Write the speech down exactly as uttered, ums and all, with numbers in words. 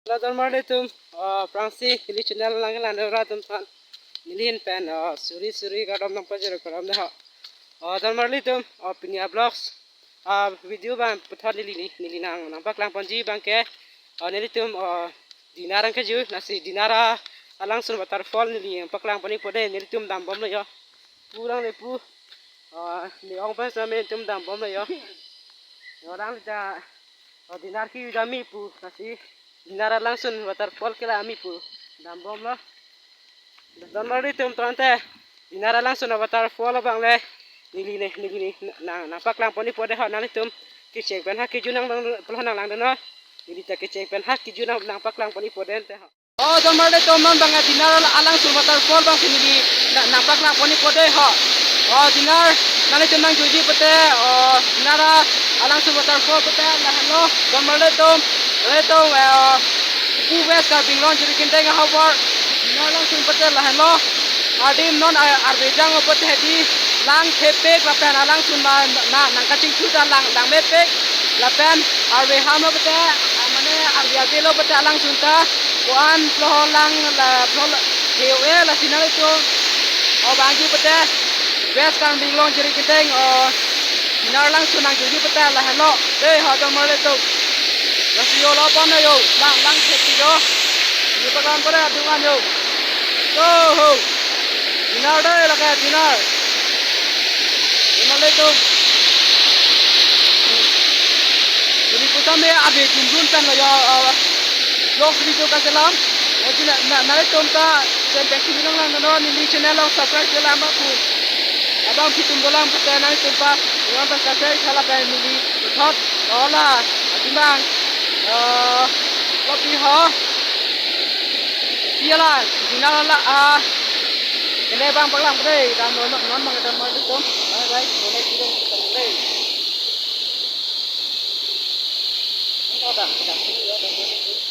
Hello, don marli atum, ah, aphrangsi neli channel nangkelang ra atum aphan neli ahin pen, ah, suri suri kardom nangpajir kardom dei ho. Ah, don marli atum, ah, Pinia Vlogs, ah, video abang puthot neli, neli nang, nangpaklang ponji abangke, ah, nelitum, ah, Dinar nangkejui, lasi Dinar alangsun waterfall neli nangpaklang pon-ikpo dei, nelitum dambomlo ho. Pu lang le pu, ah, ne ong pas nelitum dambomlo ho. Orang ta, ah, Dinar ke udah mi pu, lasi Dinar alangsun waterfall ke la mi pu, dambomlo. Don marli atum, tangte Dinar alangsun waterfall abang le neli ne, neli ne nang, nangpaklang pon-ikpo dei ho, nanglitum kecheng pen ha kejun nang, nang, pulo nanglang dei ho. Neli ta kecheng pen ha kejun nang, nangpaklang pon-ikpo dei te ho. Oh, don marli atum, non abang Dinar alangsun waterfall abangsi neli na, nangpaklang pon-ikpo dei ho. Oh, Dinar, nanglitum nangjuiji pute, oh, Dinar alangsun waterfall pute lahenlo, don marli atum, marli atum, eh, pu West Karbi Anglong Jirikindeng ahavar, Dinar alangsun pute lahenlo. Adim non a-, arve jang pute hedi lang thepik lapen alangsun ma na nangkachingthu ta lang, langmepik lapen arve hamlo pute, ah, mane arve avelo pute alangsun ta ko-an pulo lang la pulo la he-o-e, lasi nanglitum o bangji pute West Karbi Anglong Jirikindeng, o Dinar alangsun nangjuiji pute lahenlo dei ho, don marli atum. Lasi yo lo pon yo, lang, lang thepik yo. Yo pakan pore adungan yo. To ho. Dinar dei, lake Dinar. Don marli atum. Neli pusitame ave jumjum pen lo yo, ah, vlogs video kachelam. Lasi na, na, nanglitum ta pen pen si nanglang non, neli channel along subscribe chelam ba pu. Abang pitum dolang pute nanglitum pa, iwan pa subscribe chala pen neli puthot, ola, atimang, eh, kopi ho, piala, Dinar la, ah, kene abang paklang pute, dam non, non abang dam marli atum, bye bye, non lagi dong, pute. Enggak ada, ada, ada.